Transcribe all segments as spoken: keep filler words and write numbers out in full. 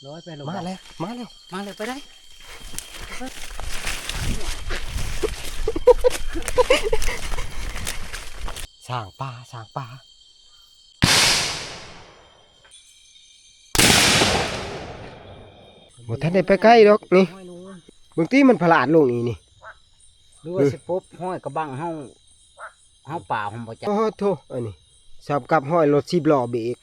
ร้อยไปลง มาแล้ว มาแล้ว มาเลย ไปได้ สร้างป่า สร้างป่า บ่ทันได้ไปไกลดอกนี่ บางทีมันพลาดลงนี่นี่ หรือว่า อืม สิปบห้อยกระบังเฮา เฮาป่าผมบ่จัก โอ้โห อันนี้สอบกับห้อยรถสิบล้อเบรก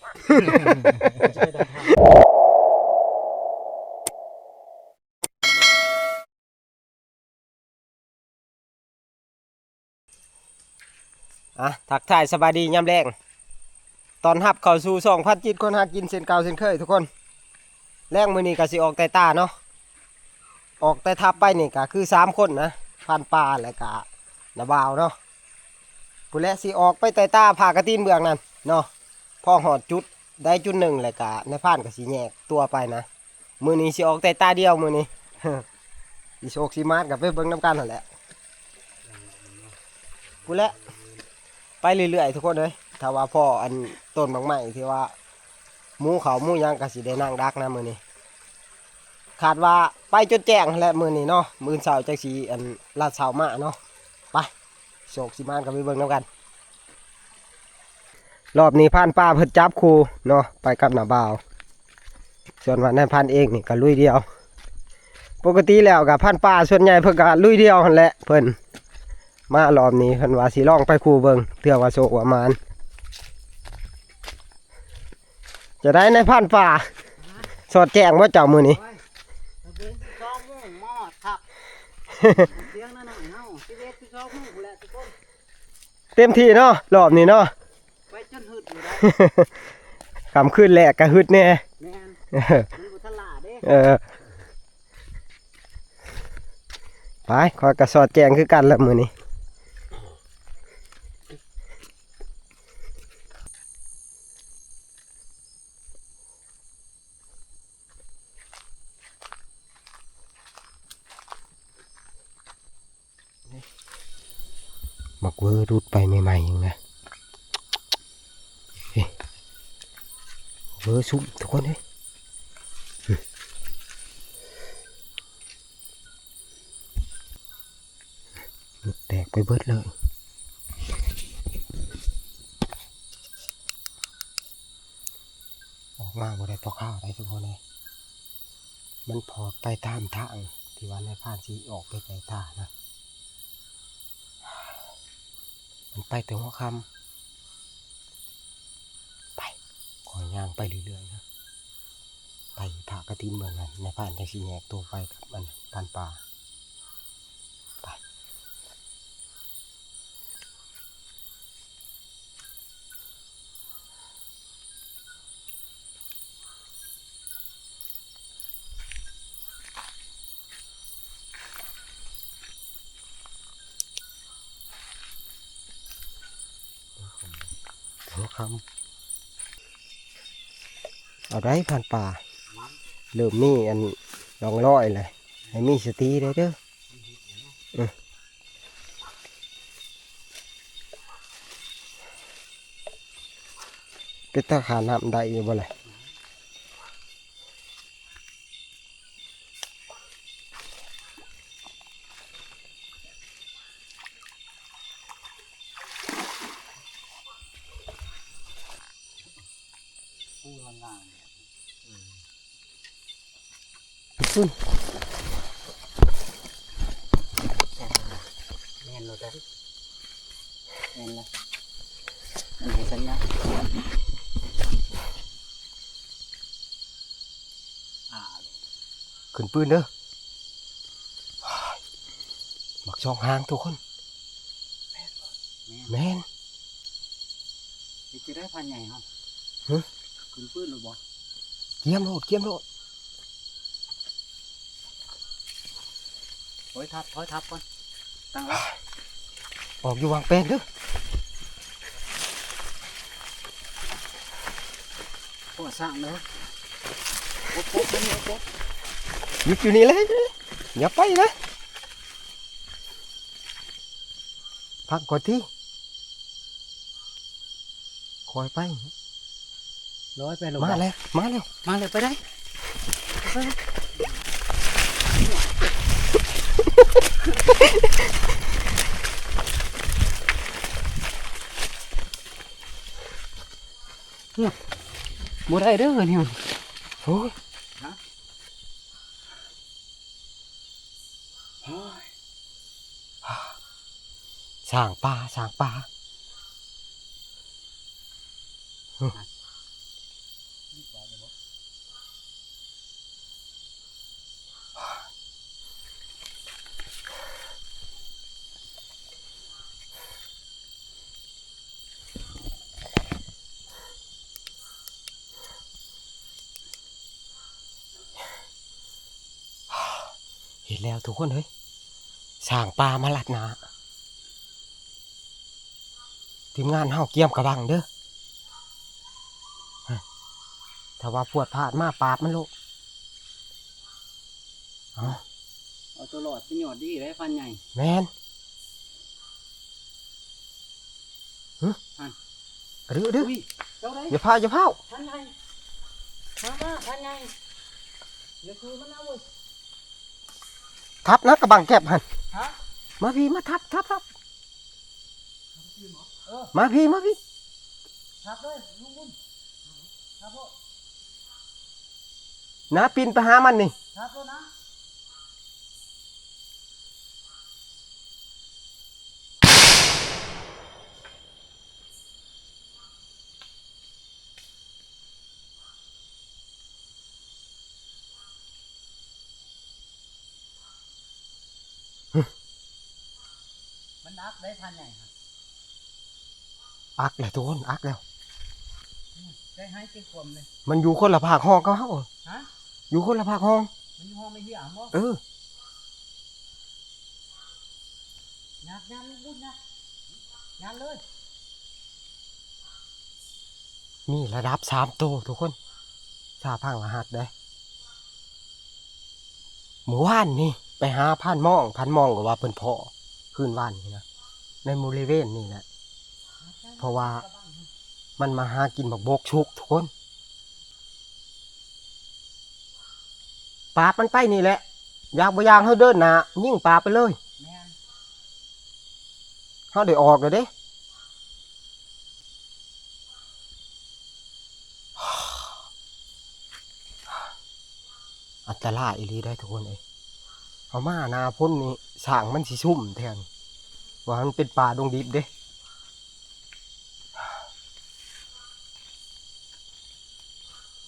อ่ะ ทักทายสบายดียามแลง ต้อนรับเข้าสู่ช่องพันจิตคนหากินเช่นเก่าเช่นเคยทุกคน แลงมื้อนี้ก็สิออกไต่ตาเนาะ ออกไต่ตาไปนี่ก็คือสามคนนะ พรานป่าแล้วก็น้าบ่าวเนาะ ผู้แลสิออกไปไต่ตาผากระตีนเบื้องนั่นเนาะ พอฮอดจุดใดจุดหนึ่งแล้วก็นายพรานก็สิแยกตัวไปนะ มื้อนี้สิออกแต่ตาเดียวมื้อนี้ สิโชคสิหมานก็ไปเบิ่งนำกันนั่นแหละ พู้นแหละ ไปเรื่อยๆทุกคนเอ้ย ถ้าว่าพ้ออันต้นหมากไม้ที่ว่าหมูเขาหมูหยังก็สิได้นั่งดักนะมื้อนี้ คาดว่าไปจนแจ้งหั้นแหละมื้อนี้เนาะ มื้ออื่นเช้าจั่งสิอันลาดเช้ามาเนาะ ไป โชคสิหมานก็ไปเบิ่งนำกัน รอบนี้พรานป่าเพิ่นจับคู่เนาะ ไปกับน้าบ่าว ส่วนว่านายพรานเองนี่ก็ลุยเดียว ปกติแล้วก็พรานป่าส่วนใหญ่เพิ่นก็ลุยเดียวหั้นแหละ เพิ่นมารอบนี้เพิ่นว่าสิลองไปคู่เบิ่ง เทื่อว่าโชคว่าหมาน จะได้นายพรานป่า สอดแจ้งบ่เจ้ามื้อนี้ โอ้ย ตะเวนสิบสองโมงมอดครับ เที่ยงนั่นน่ะเฮา สิบเอ็ด สิบสองโมงพู้นแหละทุกคน เต็มที่เนาะ รอบนี้เนาะ ไปจนหึดอยู่ได้ ค่ำคืนแรกก็หึดแน่ แม่น เออ มันบ่ทันล่าเด้ เออ ไป ข้อยก็สอดแจ้งคือกันละมื้อนี้ หมากเวอร์รุดไปใหม่ๆเองนะ เฮ้ย เวอร์ซุ่มทุกคนเฮ้ย แตกไปเบิดเลย ออกมาบ่ได้พอข้าวได้ทุกคนเลย มันพอดไปตามทางที่ว่านายพรานสิออกไปไต่ตานะ มันไปแต่หัวค่ำ ไป ขอยย่างไปเรื่อยๆนะ ไปผากระตีนเมืองนั้น นายพรานจั่งสิแยกตัวไปกับมันพรานป่า ไป หัวค่ำ เอาได้พรานป่า เริ่มมีอันร่องรอยเลย ให้มีสติได้เด้อ เออ เป็นตาขานน้ำได้อยู่บ่ล่ะ ขึ้น แม่นโลดเด้อ แม่นละ อันไหนสัญญา อ่า ขึ้นปืนเด้อ หมากสองหางทุกคน แม่น เฮ็ดจะได้พรานใหญ่เฮา ฮะ ขึ้นปืนหรือบ่ เกียมโลด เกียมโลด ถอยทับ ถอยทับก่อน ตั้งหลัก ออกอยู่วางแปลนเด้อ โอ้ สร้างเลย โอ้โห โอ้โห โอ้โห หยุดอยู่นี่เลย อย่าไปนะ พักก่อนที่ คอยไป ร้อยไปลง มาแล้ว มาแล้ว มาเลย ไปได้ บ่ได้เด้อเนี่ย โอ้ย ฮะ โอ้ย ช้างป่า ช้างป่า เห็นแล้วทุกคนเฮ้ย ช้างป่ามาลัดหน้า ทีมงานเฮาเกียมกระบังเด้อ ถ้าว่าพวดพลาดมาปราบมันโลด เอา เอาตัวรอดเป็นยอดดีเลยพรานใหญ่ แม่น หึ หัน เดี๋ยว เดี๋ยว อุ้ย เจ้าใด อย่าพลาด อย่าพลาด พรานใหญ่ มา มา พรานใหญ่ อย่าคือมันนะเว้ย ทับนะกระบังแก็บหั่น ฮะ มาพี้ มาทับ ทับ ทับ เออ มาพี้ มาพี้ ทับเลย ลุงบุญ ทับโลด นะปีนไปหามันนี่ ทับโลดนะ มันอักได้พรานใหญ่ค่ะ อักแล้วทุกคน อักแล้ว อืม ได้หายใจขวมเลย มันอยู่คนละภาคห้องกับเฮา ฮะ อยู่คนละภาคห้อง มันอยู่ห้องไม่เหี้ยบ่ เออ งัด งัด ลูกบุญ งัด งัดเลย มีระดับสามโตทุกคน สาพังรหัสเด้ มื้อวานนี่ไปหาพรานมอง พรานมองก็ว่าเพิ่นพ้อคืนวานนี่นะ ในบริเวณนี่แหละ เพราะว่ามันมาหากินบักบกชุกทุกคน ปราบมันไปนี่แหละ อยากบ่อยากเฮาเดินหน้า ยิงปราบไปเลย แม่น เฮาได้ออกแล้วเด้ อันตรายอีหลีได้อทุกคนเอ้ย เอามาหน้าฝนนี่ ช้างมันสิซุ่มแท้ ว่ามันเป็นป่าดงดิบเด้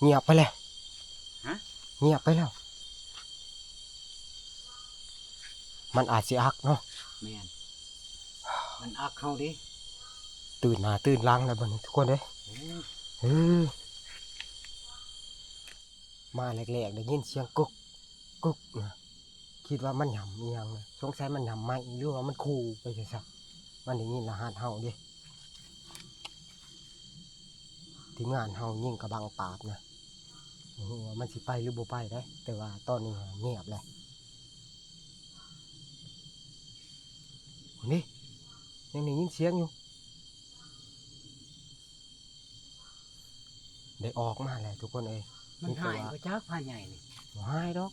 เงียบไปแล้ว ฮะ เงียบไปแล้ว มันอาจสิอักเนาะ แม่น มันอักเฮาเด้ ตื่นหน้าตื่นหลังแล้วบัดนี้ทุกคนเด้ย โอ้ เออ มาแรกๆ ได้ยินเสียงกึก กึกนะ คิดว่ามันหย่ำอีหยังนะ สงสัยมันหย่ำไม้หรือว่ามันขู่ไปซั่นซะ มันได้ยินรหัสเฮาเด้ ทีมงานเฮายิงกระบังปราบนะ บ่ฮู้ว่ามันสิไปหรือบ่ไปเด้ แต่ว่าตอนนี้เงียบแล้ว นี่ ยังได้ยินเสียงอยู่ ได้ออกมาแล้วทุกคนเอ้ย มัน มีแต่ หาย ว่า บ่จักพรานใหญ่นี่ บ่หายดอก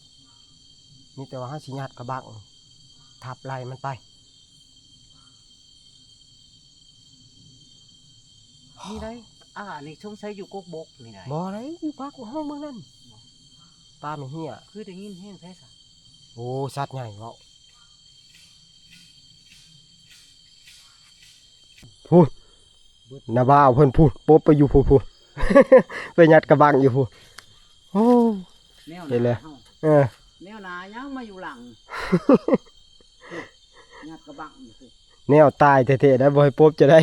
มีแต่ว่าเฮาสิยัดกระบังทับไล่มันไป นี่ได้ อ่า นี่สงสัยอยู่กกบกนี่ได้ บ่ได้ อยู่ป่าของเฮาเมืองนั่น ป่าไม่เฮีย คือได้ยินแฮงแท้ซะ โอ้ สัตว์ใหญ่เว้า พุ้น น้าบ่าวเพิ่นพุ้น ปบไปอยู่พุ้น พุ้น ไปยัดกระบังอยู่พุ้น โอ้ แนวห เห็นเลย นาเฮา เออ แนวหนายังมาอยู่หลัง ยัดกระบังอยู่พุ้น แนวตายแท้ๆ ได้บ่ให้ปบจะได้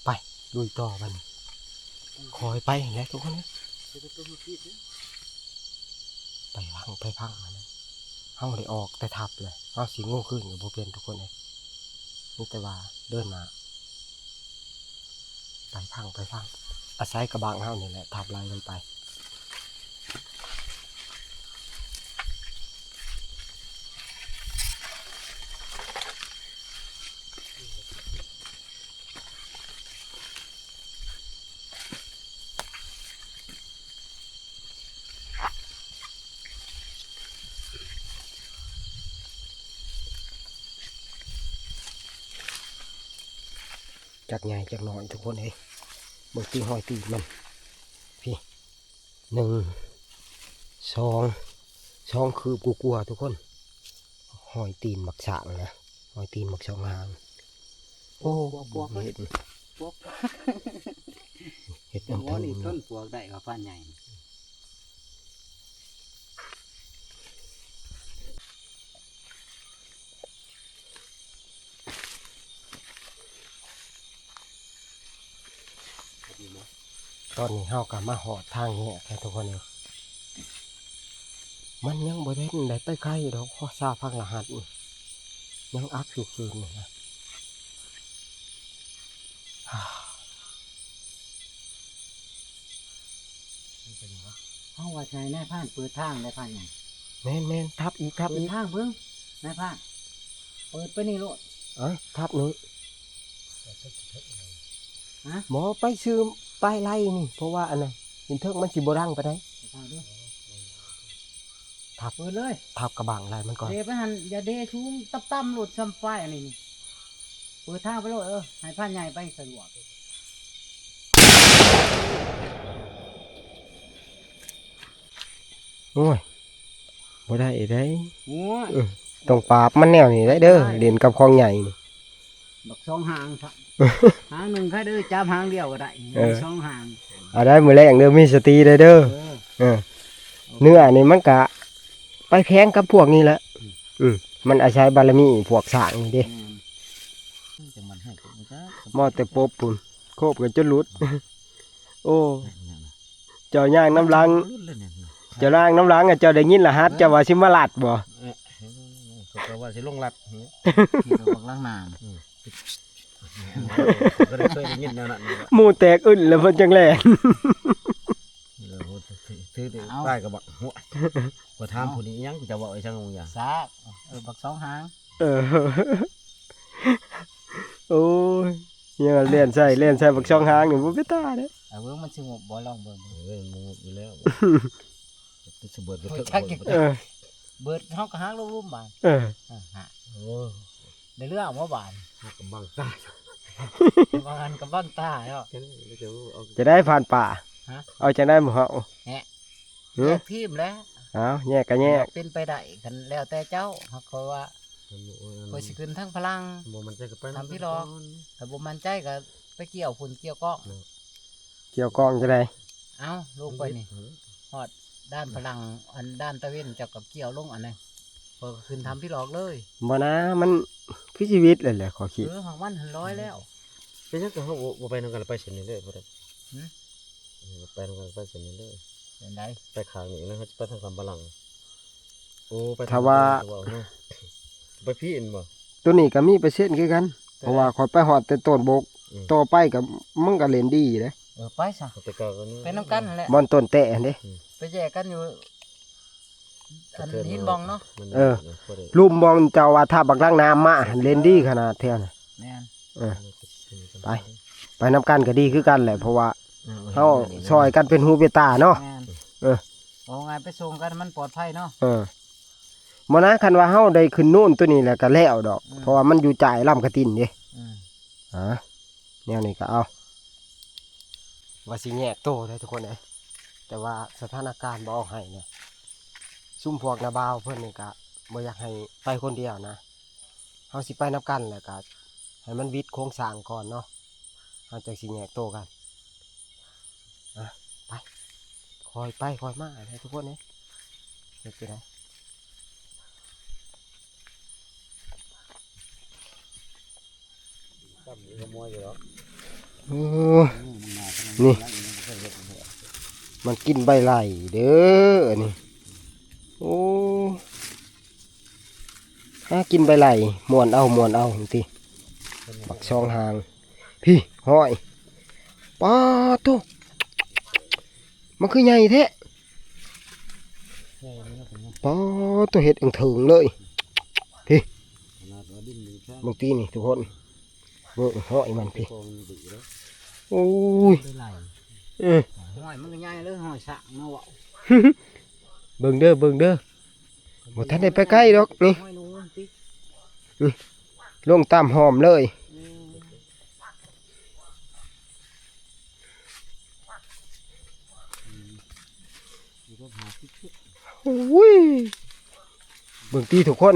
ไป ลุยต่อบัดนี้ คอยไปแหละทุกคนนะ ไปพัง ไปพังมานะ เฮาได้ออกแต่ทับเลย เฮาสิโง่ขึ้นก็บ่เป็นทุกคนเอ้ย มีแต่ว่าเดินหน้า ไปพัง ไปพัง อาศัยกระบังเฮานี่แหละ ทับไล่มันไป จักใหญ่จักน้อยทุกคนเอ้ย เบิ่งตีนหอยตีนมัน พี่ หนึ่ง สอง สองคืบกว่าๆทุกคน หอยตีนบักสางนะ หอยตีนบักสองหาง โอ้ ปวกๆ เห็ด ปวก เห็ด หัว น้ำเทิง นี่ต้นปวกได้กับพานใหญ่ ตอนนี้เฮาก็มาฮอดทางแยกแล้วทุกคนเอ้ย มันยังบ่ทันได้ไปไกลดอก ขอซาพักรหัสนี่ ยังอักอยู่คืนนี่นะ มันเป็นหยังวะ เฮาว่าใช่นายพรานเปิดทาง นายพรานหยัง แม่นๆ ทับอีก ทับ เปิด อีก ทางเบิ่ง นายพราน เปิดไปนี่โลด เอ้า ทับนี้ ฮะ หมอไปซื้อปลายไล่นี่ เพราะว่าอันนั้นหินเทิงมันสิบ่ดังปานใด ไปทางเด้อ ทับ เปิดเลย ทับกระบังไล่มันก่อน เดไปหั่น อย่าเดสูงต่ำๆโลด ซ้ำป้ายอันนี้นี่ เปิดทางไปโลด เออ ให้พรานใหญ่ไปสะดวก โอ้ย บ่ได้เด้ โอ้ย เออ ต้องปราบมันแนวนี้ได้เด้อ ได้ เล่นกับของใหญ่นี่ บักสองหางซะ หางหนึ่งใครเด้อ จับหางเดียวก็ได้ เออ สองหาง เอาได้มื้อแลงเด้อ มีสติได้เด้อ เออ เออ เนื้อนี่มันกะไปแพงกับพวกนี้แหละ อืม อืม มันอาศัยบารมีพวกสร้างนี่เด้ แม่น จังมันให้ผมก็ หม้อแต่ปบพุ้น โคบกันจนหลุด โอ้ เจ้าย่างนำหลัง หลุดเลยเนี่ย เจ้าย่างนำหลังอะ เจ้าได้ยินรหัส เจ้าว่าสิมาลัดบ่ เออ เขาก็ว่าสิลงลัด ที่ตัวบักหลังหน้า อืม ก็ได้เคยได้ยินแนวนั้นนี่แหละ หมู่แตกอึ้นแล้วเพิ่นจังแล่น เออ ถือ ถือ เอ้า ป้ายกระบะหัว ก็ถามผู้นี้ยังจะบอกไอ้ช่างมึงอย่าง ซาก เออ บักสองหาง เออ โอ้ย ยังเล่นใส่ เล่นใส่บักสองหางนี่บ่เป็นตาเด้ เอาเบิ่งมันสิงบบ่ ลองเบิ่ง เออ มันงบอยู่แล้ว จะสะเบิดไปเถอะ จักอยู่ เออ เบิดเฮาก็หางลงลุ่มบาด เออ เออ ฮะ โอ้ ได้เรื่องบ่บาด หากำบังตา บางอันกำบังตาเนาะ จะได้ผ่านป่า ฮะ เอาจังได้หมู่เฮา แหะ เออ แยกทีมแล้ว เอาแยกก็แยก เป็นไปได้กันแล้วแต่เจ้า หากเขาว่า มันบ่ ข้อยสิขึ้นทางพลัง บ่มั่นใจก็ไปนำ ทำพี่หลอก ก่อน ถ้าบ่มั่นใจก็ไปเกี่ยวพุ่นเกี่ยวกอง เนาะ เกี่ยวกองจะได้ เอ้า ลงไปนี่ เออ ฮอดด้านพลัง อันด้านตะเวนเจ้าก็เกี่ยวลงอันนั้น ข้อยก็ขึ้นทำพี่หลอกเลย บ่นะ มันคือชีวิตเลยแหละ ขอคิด เออ ของมันหันร้อยแล้ว เป็นหยังก็เฮาบ่ บ่ไปนำกัน ไปเส้นนี้เลย บ่ได้ หือ เออ ไปนำกัน ไปเส้นนี้เลย เป็นได ไปข้างนี้นะ เฮาจะไปทางคำบาลัง โอ้ ไปทาง ถ้าว่า เว้าเนาะ ไปพี้เห็นบ่ ตัวนี้ก็มีเปอร์เซ็นต์คือกัน เพราะว่าข้อยไปฮอดแต่ต้นบก อืม ต่อไปก็ มึงก็เล่นดีเด้ เออ ไปซะ แต่เก่าก็นี่ ไปนำกันนั่นแหละ บ่อนต้นแตะหั่นเด้ อืม ไปแยกกันอยู่ อันหินบ่องเนาะ มัน เออ พอดี ลุ่มบ่องเจ้าว่าถ้าบักลังน้ำมา เล่นดีขนาดแท้น่ะ แม่น เออ ไป ไปนำกันก็ดีคือกันแหละ เพราะว่า เออ เฮา เห็น ซอยกันเป็นหูเป็นตาเนาะ แม่น เออ เอาไงไปส่งกันมันปลอดภัยเนาะ เออ บ่นะ คันว่าเฮาได้ขึ้นโน่นตัวนี้แล้วก็แล้วดอก อืม เพราะว่ามันอยู่จ่ายลำกะตินเด้ อืม ฮะ แนวนี้ก็เอา ว่าสิแยกโตได้ทุกคนเอ้ย แต่ว่าสถานการณ์บ่เอาให้เนี่ย ซุมพวกน้าบ่าวเพิ่นนี่ก็บ่อยากให้ไปคนเดียวนะ เฮาสิไปนำกันแหละก็ให้มันวิดโครงสร้างก่อนเนาะ เฮาจั่งสิแยกโตกัน อ่ะ ไป ค่อยไปค่อยมาเด้อทุกคนเอ้ย เฮ็ดจั่งใด โอ้ นี่ มันกินใบไล่เด้อ อันนี้ โอ้ หากินใบไล่ ม่วนเอา ม่วนเอา จั่งซี้ บักสองหาง พี่ หอย ป๊าดโธ่ มันคือใหญ่แท้ ป๊าดโธ่ เฮ็ดอังเถิงเลย พี่ เบิ่งตีนี่ทุกคน เบิ่งหอยมันพี่ โอ้ย ได้หลาย เออ หอยมันก็ใหญ่เลย หอยสังเนาะ เบิ่งเด้อ เบิ่งเด้อ บ่ทันได้ไปไกลดอกนี่ หอยหนูติ ลงตามหอมเลย อืม โอ้ย เบิ่งตี้ทุกคน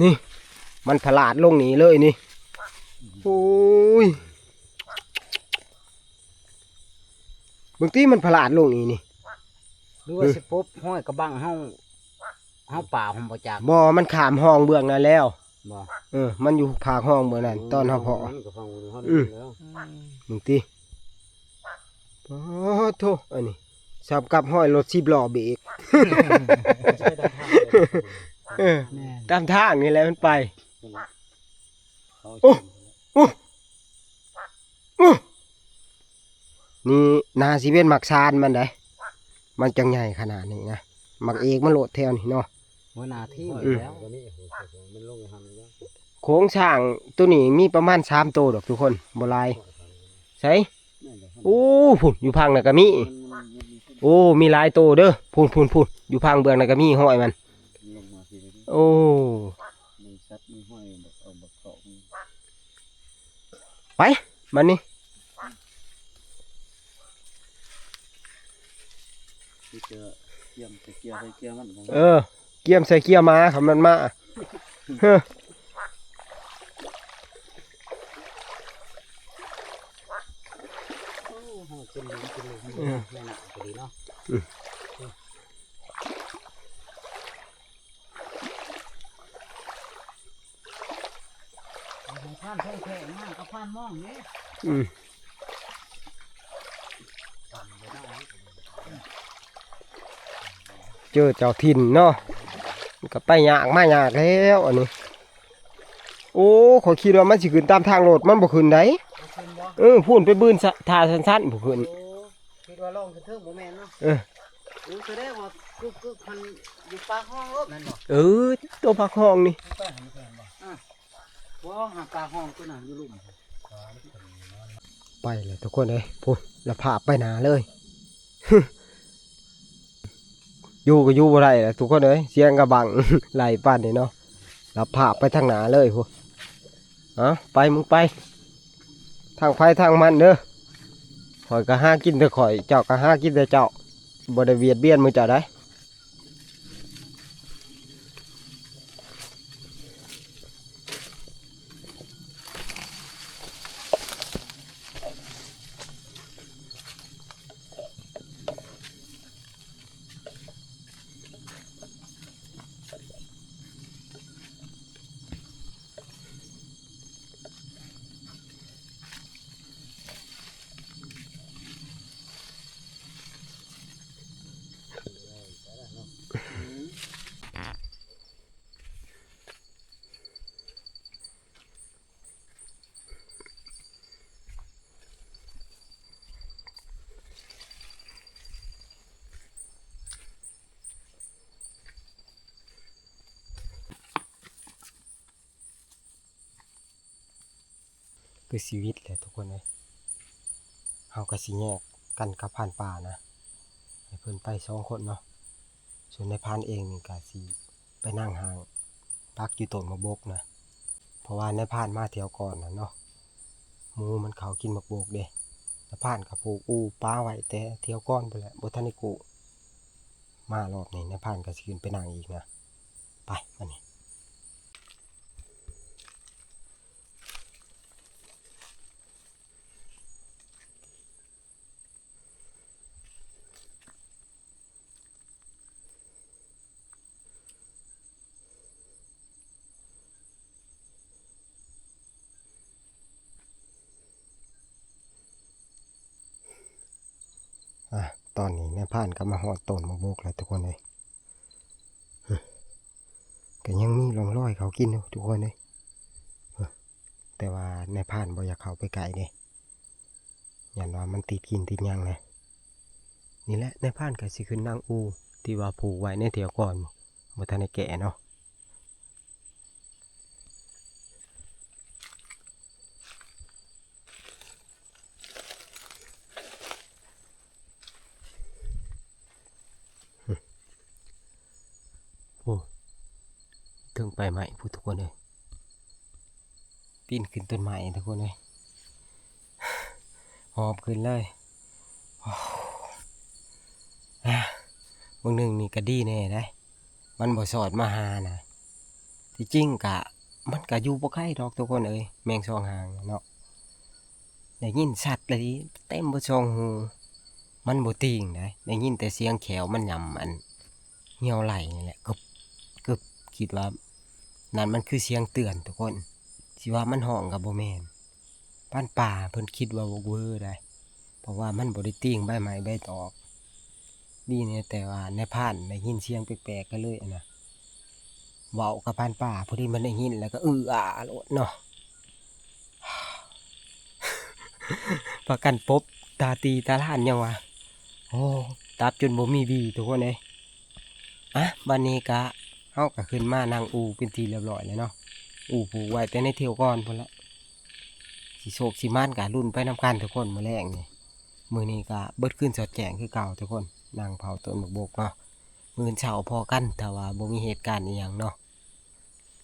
นี่ มันผลาดลงนี่เลยนี่ โอ้ย เบิ่งตี้มันผลาดลงนี่นี่ หรือว่าสิปบห้อยกระบังเฮา เฮาป่าผมบ่จัก บ่ มันข้ามห้องเบื้องนั้นแล้ว บ่ เออ มันอยู่ภาคห้องเบื้องนั้น ตอนเฮาเพาะ มันก็ฟังเฮา อืม แล้ว อืม มึงติ โอ้โธ่ อันนี้สำกับห้อยรถสิบล้อเบรก ใช่ ตามทางเลย เออ แม่น ตามทางนี่แหละมันไป เขา โอ้ โอ้ โอ้ นี่นาสิเป็นหมากซานมันได้ มันจังใหญ่ขนาดนี้นะ หมากเอกมันโลดแถวนี้เนาะ หัวหน้าทีม อืม แล้ว มันลงหันแล้ว โครงสร้างตัวนี้มีประมาณสามโตดอกทุกคน บ่หลาย ใส่ โอ้ พุ้น อยู่พังน่ะก็มี โอ้ มีหลายโตเด้อ พุ้น พุ้น พุ้น อยู่พังเบื้องน่ะก็มีห้อยมัน ลงมาทีเดียว โอ้ มีสัตว์มีห้อยแบบเอาแบบเกาะ ไป มันนี่ ที่จะเกี่ยมใส่เกี่ยมใส่เกี่ยมมัน เออ เกี่ยมใส่เกี่ยมมา คันมันมา เฮ้อ โอ้โห เป็นหลุม เป็นหลุม เออ แม่น่ะ พอดีเนาะ อืม เอาของท่านท่องแท้มากับท่านมองนี่ อืม เจอเจ้าถิ่นเนาะ มันก็ไปยากมายากแล้วอันนี้ โอ้ ข้อยคิดว่ามันสิขึ้นตามทางรถ มันบ่ขึ้นได๋ บ่ขึ้นบ่ เออ พู้นไปบืนสะ ท่าสั้นๆ บ่ขึ้น โอ้ คิดว่าลองขึ้นเทิงบ่แม่นเนาะ เออ โอ้ แสดงว่ากึกๆ มันอยู่ปากห้องรถแม่นบ่ เออ ตัวปากห้องนี่ ไปหันไปหันบ่ อ่ะ บ่ หาปากห้องตัวนั้นอยู่ลุ่ม ไปเลยทุกคนเอ้ย พุ้น ละภาพไปหน้าเลย อยู่ก็อยู่บ่ได้ล่ะทุกคนเอ้ย เสียงกระบัง ไล่ปานนี้เนาะ ละภาพไปทางหน้าเลยพุ้น เอา ไป มึงไป ทางไผทางมันเด้อ ข้อยก็หากินแต่ข้อย เจ้าก็หากินแต่เจ้า บ่ได้เบียดเบียนหมู่เจ้าได๋ คือชีวิตแหละทุกคนเอ้ย เฮาก็สิแยกกันกับพรานป่านะ ให้เพิ่นไปสองคนเนาะ ส่วนนายพรานเองนี่ก็สิไปนั่งห้าง ปักอยู่ต้นหมากบกนะ เพราะว่านายพรานมาเที่ยวก่อนน่ะเนาะ หมูมันเข้ากินหมากบกเด้ นายพรานก็ผูกอู่ปะไว้แต่เที่ยวก่อนพู้นแหละ บ่ทันได้กู้ มารอบนี้นายพรานก็สิขึ้นไปนั่งอีกนะ ไป บัดนี้ อ่ะ ตอนนี้นายพรานก็มาฮอดต้นหมากบกแล้วทุกคนเอ้ย ก็ยังมีร่องรอยเขากินอยู่ทุกคนเอ้ย แต่ว่านายพรานบ่อยากเข้าไปใกล้เด้ ย้านว่ามันติดกินติดหยังนะ นี่แหละนายพรานก็สิขึ้นนั่งอู่ที่ว่าผูกไว้ในเที่ยวก่อน บ่ทันได้แกะเนาะ โอ้ เทิงใบไม้พู้นทุกคนเอ้ย ปีนขึ้นต้นไม้ทุกคนเอ้ย หอบขึ้นเลย โอ้ บางหนึ่งนี่ก็ดีแน่ได้ มันบ่สอดมาหานะ ที่จริงกะ มันกะอยู่บ่ไกลดอกทุกคนเอ้ย แมงสองหางเนาะ ได้ยินชัดเลย เต็มเบิดสองหู มันบ่ติ่งได้ ได้ยินแต่เสียงแข้วมันหย่ำอัน เหี่ยวไหล่นี่แหละ กึบ กึบ คิดว่า นั่นมันคือเสียงเตือนทุกคน สิว่ามันฮ้องก็บ่แม่น พรานป่าเพิ่นคิดว่าบ่เวอร์ได้ เพราะว่ามันบ่ได้ติ่งใบไม้ใบตอก ดีแน่แต่ว่านายพรานได้ยินเสียงแปลกๆ ก็เลยอันนะ เว้ากับพรานป่า พอดีมันได้ยินแล้วก็อื้ออาโลดเนาะ พากันปบตาตีตาล้านหยังวะ โอ้ ตับจนบ่มีหวีทุกคนเอ้ย อ่ะ บัดนี้กะ เฮากะขึ้นมานั่งอู่เป็นที่เรียบร้อยแล้วเนาะ อู่ผูกไว้แต่ในเที่ยวก่อนพู้นละ สิโชคสิหมานกะลุ้นไปนำกันทุกคน มื้อแลงนี่ มื้อนี้กะเบิดคืนสอดแจ้งคือเก่าทุกคน นั่งเผาต้นบักบกเนาะ มื้ออื่นเช้าพ้อกัน ถ้าว่าบ่มีเหตุการณ์อิหยังเนาะ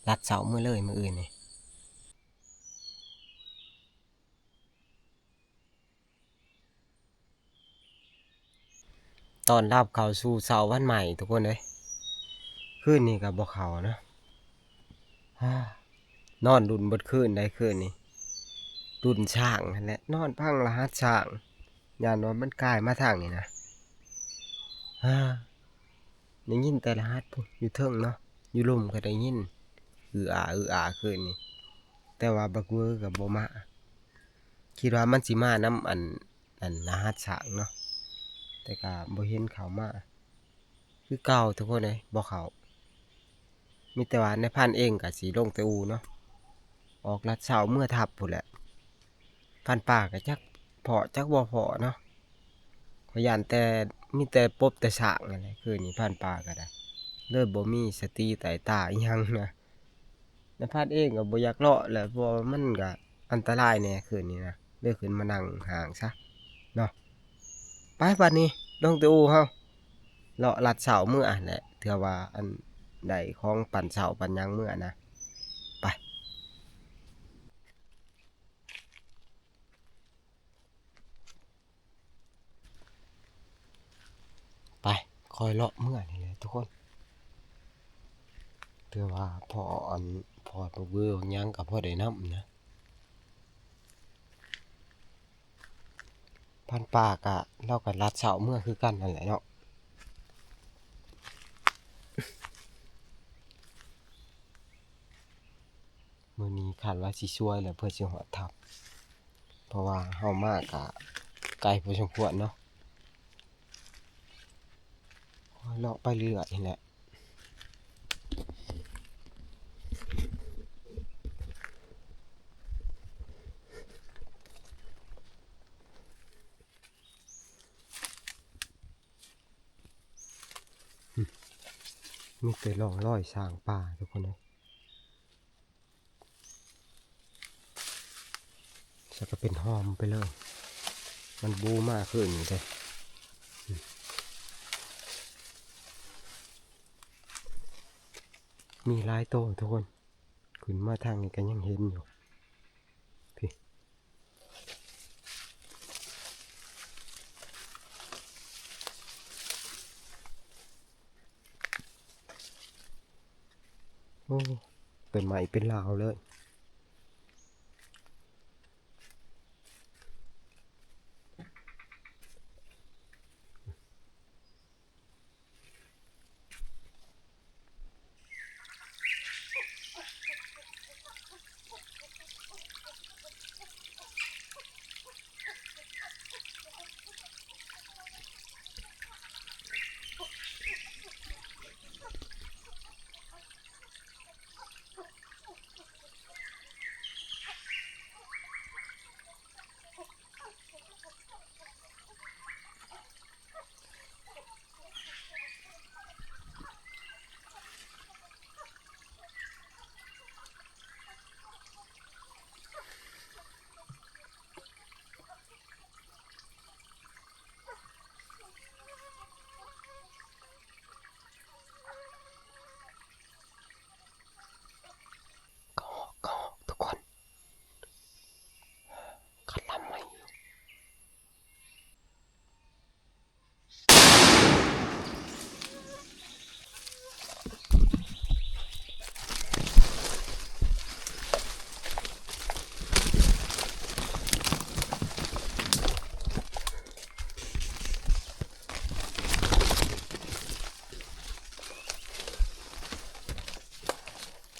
ลัดเช้ามื้อเลยมื้ออื่นนี่ ต้อนรับเข้าสู่เช้าวันใหม่ทุกคนเอ้ย คืนนี้ก็บ่เข้านะ ฮ่า นอนลุ้นเบิดคืนได้คืนนี้ ลุ้นช้างหั้นแหละ นอนฟังรหัสช้าง ย้านว่ามันกายมาทางนี้นะ ฮ่า ได้ยินแต่รหัสพุ้น อยู่เทิงเนาะ อยู่ลุ่มก็ได้ยิน อืออา อืออา คืนนี้ แต่ว่าบักเวอร์ก็บ่มา คิดว่ามันสิมานำอัน อันรหัสช้างเนาะ แต่ก็บ่เห็นเข้ามา คือเก่าทุกคนเอ้ย บ่เข้า มีแต่ว่านายพรานเองก็สิลงแต่อู่เนาะ ออกลัดเช้าเมือทับพู้นแหละ พรานป่าก็จักพ้อจักบ่พ้อเนาะ ข้อยย้านแต่ มีแต่ปบแต่ช้างนั่นแหละ คืนนี้พรานป่าก็ได้ เลยบ่มีสติไตร่ตาอิหยังนะ นายพรานเองก็บ่อยากเลาะแหละ เพราะว่ามันก็อันตรายแหน่คืนนี้นะ เลยขึ้นมานั่งห้างซะเนาะ ไปบัดนี้ ลงแต่อู่เฮา เลาะลัดเช้าเมือแหละ เทื่อว่าอันได้ของปันเช้าปันหยังเมือนะ ไป ไป ค่อยเลาะเมือนี่แหละทุกคน เทื่อว่าพ้ออัน พ้อบักเวอร์บักหยังก็พอได้นำนะ พรานป่าก็ ลาวก็ลัดเช้าเมือคือกันนั่นแหละเนาะ มื้อนี้คาดว่าสิซวยแหละ เพื่อสิฮอดถ้ำ เพราะว่าเฮามาก็ไกลพอสมควรเนาะ เลาะไปเรื่อยนี่แหละ มีแต่ร่องรอยช้างป่าทุกคนเอ้ย สักก็เป็นหอมไปเลย มันบูมาคืนนี้เด้ มีหลายโตทุกคน ขึ้นมาทางนี้ก็ยังเห็นอยู่ พี่ โอ้ เป็นไหมเป็นลาวเลย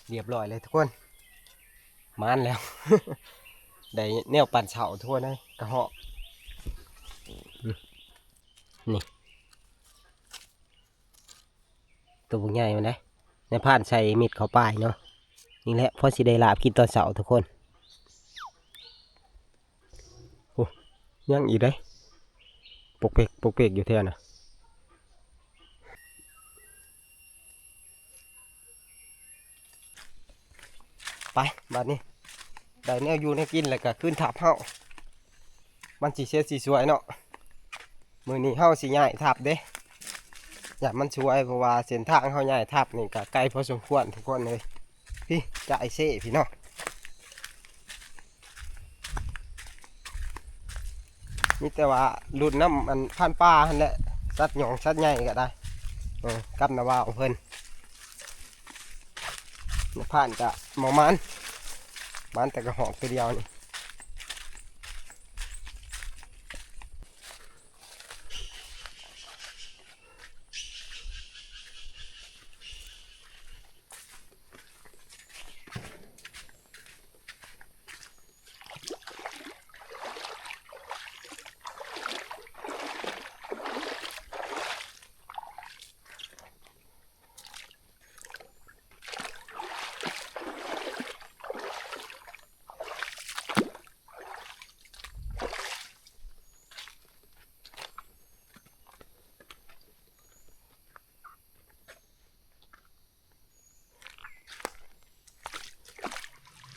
เรียบร้อยเลยทุกคน หมานแล้ว ได้แนวปั่นเสาทุกคนเลย กระเหาะ นี่ ตัวบักใหญ่มันได้ นายพรานใส่เม็ดเข้าไปเนาะ นี่แหละ พอสิได้ลาบกินตอนเช้าทุกคน โอ้ ยังอีกเด้ ปกเปก ปกเปกอยู่แถวน่ะ ไป บัดนี้ ได้แนวอยู่แนวกินแล้วก็คืนทับเฮา มันสิเสียสิสวยเนาะ มื้อนี้เฮาสิย้ายทับเด้ ย้านมันสวย เพราะว่าเส้นทางเฮาย้ายทับนี่ก็ไกลพอสมควรทุกคนเลย พี่ จ่ายเซ่พี่เนาะ มีแต่ว่าลุ้นนำอันพรานป่าหั่นแหละ สัตว์หยองสัตว์ใหญ่ก็ได้ เออ กับน้าบ่าวเพิ่น นายพรานก็บ่หมาน หมานแต่กระเหาะตัวเดียวนี่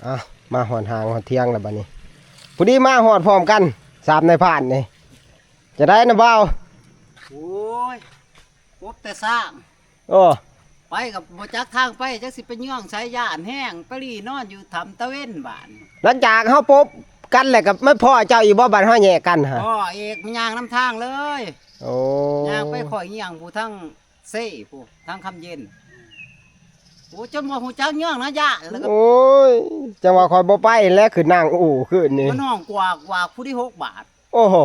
อ่ะ มาฮอดห้างฮอดเที่ยงแล้วบัดนี้ พอดีมาฮอดพร้อมกัน สามนายพรานนี่ จะได้นะบ่าว โอ้ย พบแต่สร้าง โอ้ ไปกับบ่จักทางไป จักสิไปเยื่องไส ย่านแฮง ไปหลีนอนอยู่ถ้ำตะเวนบาดนี้ หลังจากเฮาปบกันแล้วก็มาพ้อเจ้าอีกบ่ บัดเฮาแยกกันฮะ พ้อเอกมันย่างนำทางเลย โอ้ ย่างไปข้อยเยื่องผู้ทั้งเซ่ผู้ทั้งคำเย็น โอ้ จนบ่ฮู้จักเยื่องนะย่านแล้วก็ โอ้ย จังว่าข้อยบ่ไปแล้ว คือนั่งอู้คืนนี่ มันฮ้องกวากกวากผู้ที่หกบาท โอ้โห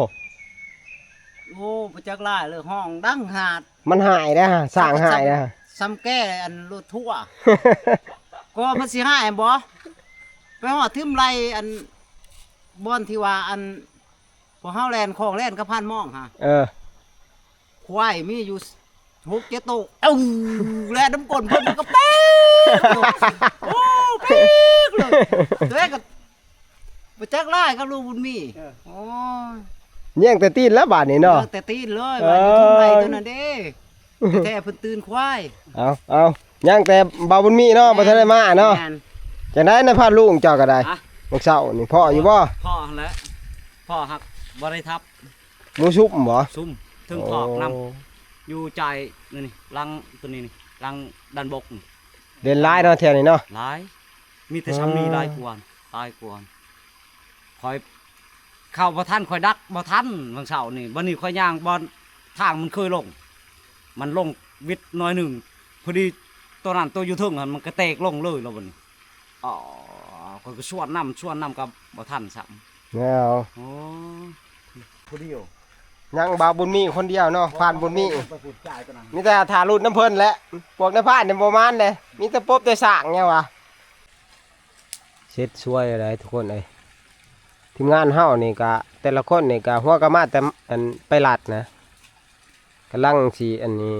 โอ้ บ่จักหลายเลย ฮ้องดังหาด มันหายแล้วฮะ สร้างหายแล้วฮะ ซ้ำแก้อันรถทัวร์ ก็มันสิหายบ่ ไปฮอดทึมไร่อัน บ่อนที่ว่าอัน พวกเฮาแล่นคลองแล่นกะพานมองหา เออ ควายมีอยู่หกเจ็ดโต เอ้า แล่นนำก้นเพิ่นก็เป๊กเลย โอ้ เป๊กเลย ตัวเองก็บ่จักหลายกับลูกบุญมี เออ โอ้ย แย่งแต่ตีนแล้วบาดนี้เนาะ แย่งแต่ตีนเลย เออ บาดนี้ทุนไร่ตัวนั้นเด้ แท้เพิ่นตื่นควาย เอา เอา ย่างแต่บ่าวบุญมีเนาะ แม่น บ่ทันได้มาเนาะ แม่น จังได๋นายพรานลุงเจ้าก็ได้ ฮะ มื้อเช้านี่พ้ออยู่บ่ พ้อหั่นแหละ พ้อหักบ่ได้ทับ หมูซุ่มบ่ ซุ่ม เทิงคอกนำ โอ้ อยู่จ่ายนี่นี่ หลังตัวนี้นี่ หลังด้านบกนี่ เด่นหลายเนาะแถวนี้เนาะ หลาย มีแต่ซ้ำนี่ อ่า หลายกว่า หลายกว่า ข้อยเข้าบ่ทัน ข้อยดักบ่ทัน มื้อเช้านี่ บัดนี้ข้อยย่างบ่อนทางมันเคยลง มันลงวิดหน่อยหนึ่ง พอดีตัวนั้นตัวอยู่เทิงหั่นมันกระแตกลงเลยแล้วบัดนี้ อ๋อ ข้อยก็ชวนนำ ชวนนำก็บ่ทันซ้ำ แล้ว โอ้ ผู้เดียว ยังบ่าวบุญมีคนเดียวเนาะ พรานบุญมี ไปขุดจ่ายตัวนั้น มีแต่ถ่ารุ่นนำเพิ่นแหละ พวกนายพรานนี่บ่มานเด้ มีแต่ปบแต่สร้างหยังวะ เสร็จสวยอะไรทุกคนเอ้ย ทีมงานเฮานี่ก็ แต่ละคนนี่ก็หัวก็มาแต่อันไปลัดนะ กำลังสิอันนี้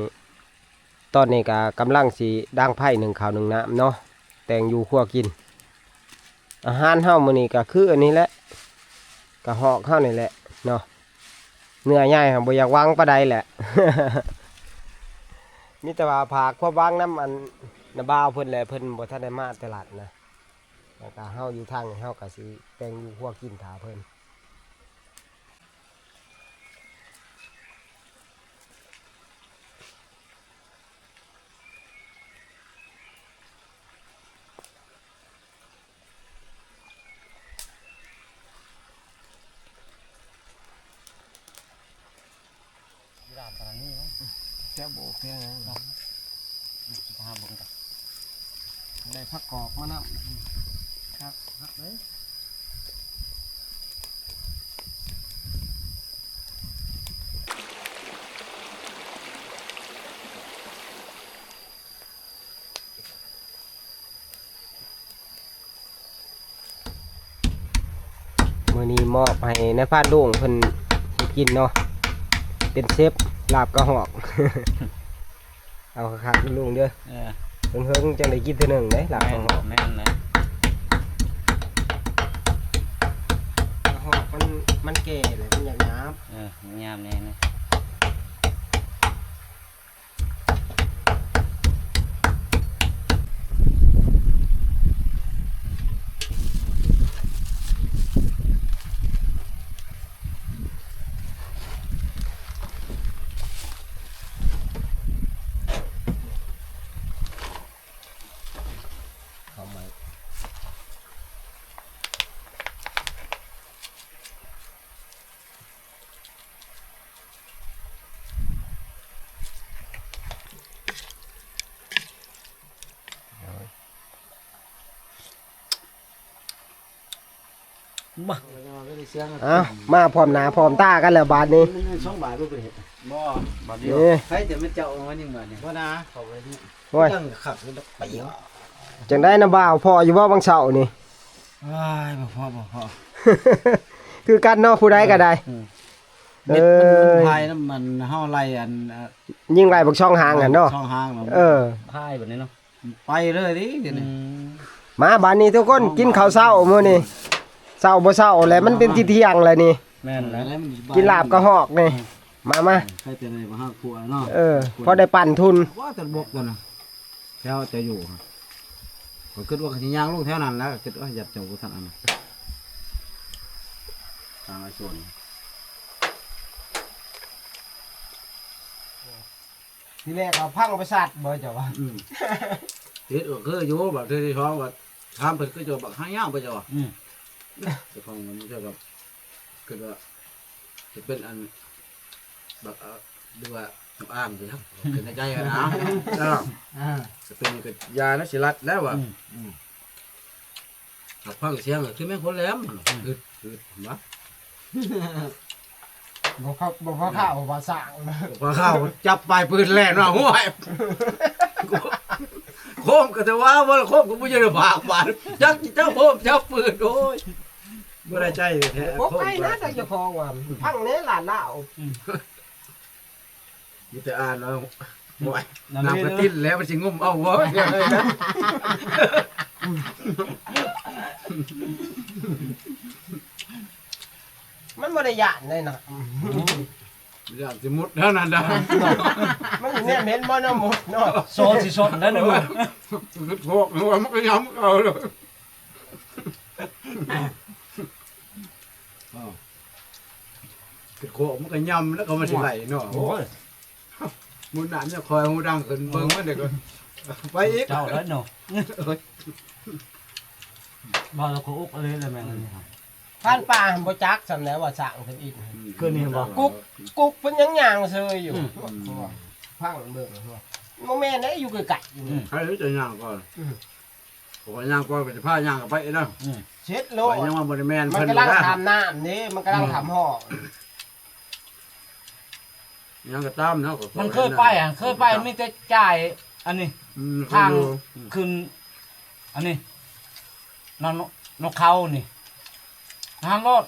ตอนนี้ก็กำลังสิดังไฟนึ่งข้าวนึ่งน้ำเนาะ แต่งอยู่ครัวกิน อาหารเฮามื้อนี้ก็คืออันนี้แหละ กะเหาะเฮานี่แหละเนาะ เนื้อใหญ่หั่นบ่อยากหวังปานใดแหละ มีแต่ว่าฝากความหวังนำอันน้าบ่าวเพิ่นแหละ เพิ่นบ่ทันได้มาตลาดนะ แล้วก็เฮาอยู่ทางนี้เฮาก็สิแต่งอยู่ครัวกินถ่าเพิ่น แซ่บบ่แซ่บหยัง หาเบิ่งกัน ได้ผักกอกมานำ ครับ ครับเลย เ มอบให้นายพรานลุงเพิ่นสิกินเนาะ เป็นเชฟลาบกระหอก เอาคักๆลุงเด้อ เออ เฮิงๆจั่งได้กินเทื่อหนึ่งเด้ ลาบกระหอก แม่น แม่นนะ กระหอกมัน มันแก่แล้ว มันอยากหยาบ เออ มันหยาบแน่นะ เข้าใหม่ มา เอ้า มาพร้อมหน้าพร้อมตากันแล้วบาดนี้ มันสองบาทบ่เป็นเหตุ บ่ บาดเดียว นี่ ใครแต่มันจะเอามายังบาดนี่ บ่นะ เขาไว้นี่ โอ้ย ตั้งขับแล้วไปอีก จั่งใดนะบ่าว พออยู่บ่บางเช้านี่ อ้าย บ่พอ บ่พอ คือกันเนาะ ผู้ใดก็ได้ อืม เออ เม็ดมัน มันพายน้ำมัน เฮาไล่อัน เอ่อ ยิงไล่บักช่องหางหั่นเนาะ ช่องหางเนาะ เออ พายแบบนี้เนาะ ไปเลยดิ อืม มาบาดนี้ทุกคน กินข้าวเช้ามื้อนี้ เช้าบ่เช้าแหละ มันเป็นที่เที่ยงแล้วนี่ แม่นแล้ว กินลาบกระหอกนี่ มา มา ใครแต่ในบ้านครัวเนาะ เออ พอได้ปั่นทุน ว่าแต่บกตัวน่ะ แถวจะอยู่ฮะ ก็คิดว่าสิย่างลงแถวนั้นแล้ว คิดว่าอยากจะบ่ทันอันนั้น ทางไอ้ส่วน ทีแรกเอาพังไปสัตว์บ่เจ้าวะ อืม เฮ็ดก็คืออยู่ บัดเทื่อที่สองก็ถามเพิ่นคือเจ้าบักหางยาวไปเจ้า อืม เจ้าของมันเจ้าก็คิดว่า จะเป็นอัน บัก เอ่อ หรือว่าจงอางสิครับ เป็นในใจกันนะ เออ อ่า จะเป็นก็ยานะสิรัดแล้วว่ะ อืม อืม ถ้าฟังเสียงก็คือแม่นคนแหลมหั่นน่ะ อืม อึด อึด มา บ่เข้า บ่พอเข้า บ่สร้าง บ่พอเข้า จับปลายปืนแล่นมา โอ้ย โคมก็จะว่า ว่าโคมก็บ่อยู่ในปากบาด จัก จักโคม จักปืน โอ้ย บ่ได้ใจแท้ บ่ โคม ไปนะ แต่เจ้าของว่า พังแน่ล่ะลาว อืม มีแต่อ่านเอา โอ้ย นั่น น้ำกระ เลย ติ้นแล้วมันสิงมเอาบ่ มันบ่ได้ย่านได้นะ ย่านสิมุดเท่านั้นนะ มันอยู่เนี่ยเหม็นบ่เนาะหมดเนาะ โซนสิโซนนั่นน่ะลูก คือโคกหัวมันก็ยำเอาเลย อ้าว คือโคกมันก็ยำแล้วก็มันสิไหลเนาะ โอ้ย มื้อหน้าเนี่ยคอยหูดังขึ้นเบิ่งมันเดี๋ยวก็ไปอีก เจ้าแล้วเนาะ เอ้ย บ่แล้วก็อุกอะไรเลยแม่งอันนี้ครับ พรานป่าหั่นบ่จักส่ำแล้วว่าสร้างเพิ่นอิด อืม คืนนี้บ่ กุ๊ก กุ๊กเพิ่นยังย่างเซยอยู่ อืม พังเบิ่ง บ่แม่นเด้ อยู่ไกลๆอยู่ อืม ใครรู้จะย่างก่อน อืม ผมว่าย่างก่อนก็จะพาย่างกลับไปเนาะ อืม เช็ดโลด ไปยังว่าบ่ได้แม่น มัน เพิ่น กำลัง นะ ทำน้ำนี่ มันกำลัง อืม ทำห้อง ยังก็ตามเนาะ ก็ มันเคยไปอ่ะ เคยไป มีแต่จ่ายอันนี้ อืม ทาง เคยอยู่ ขึ้น อันนี้ นอน นกเขานี่ หันโลด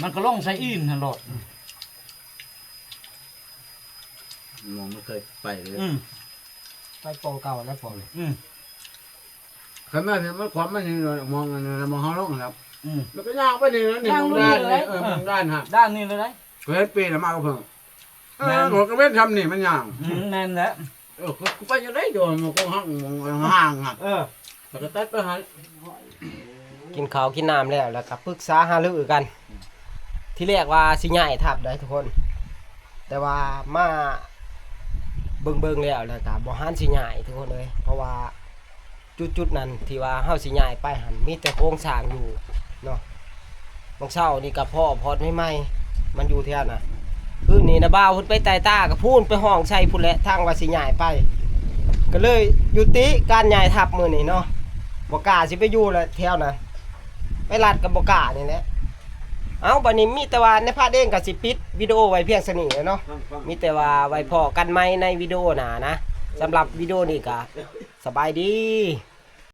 มันก็ลงใส่อินหันโลด มองไม่เคยไปเลย อืม ไปปองเก่าแล้วปอง อืม คันมาเนี่ยมันความมันนี่เลย มองอันนั้นมองเฮาลงครับ อืม แล้วก็ย่างไปนี่นะนี่ ย่าง มองด้าน ลงนี่เลย นี่ เออ เออ มองด้านฮะ ด้านนี้เลยนะ เคยเห็นปีนมาก็เพิ่ง แม่น เออ หัวกระเว้นทำนี่มันย่าง อืม แม่นแหละ เออ กู กูไปอยู่ได้โยม มันคงห่าง ห่างอ่ะ เออ แล้วก็ตัดไปหัน กินข้าวกินน้ำแล้ว แล้วก็ปรึกษาหารือกัน ทีแรกว่าสิย้ายทัพได้ทุกคน แต่ว่ามาเบิ่งๆแล้ว แล้วก็บ่หันสิย้ายทุกคนเอ้ย เพราะว่าจุดๆนั้นที่ว่าเฮาสิย้ายไปหั่น มีแต่โครงสร้างอยู่เนาะ บางเช้านี่ก็พ้อพอดใหม่ๆ มันอยู่แถวน่ะ คืนนี้นะบ่าวเพิ่นไปไต่ตากับพู้นไปห้องใส่พู้นแหละ ทางว่าสิย้ายไป ก็เลยยุติการย้ายทัพมื้อนี้เนาะ บ่กล้าสิไปอยู่ละแถวน่ะ ไปลัดกับบ่กล้านี่แหละ เอ้า บัดนี้มีแต่ว่านายพรานเองก็สิปิดวิดีโอไว้เพียงส่านี้แหละเนาะ มีแต่ว่าไว้พ้อกันใหม่ในวิดีโอหน้านะ สำหรับวิดีโอนี้ก็สบายดี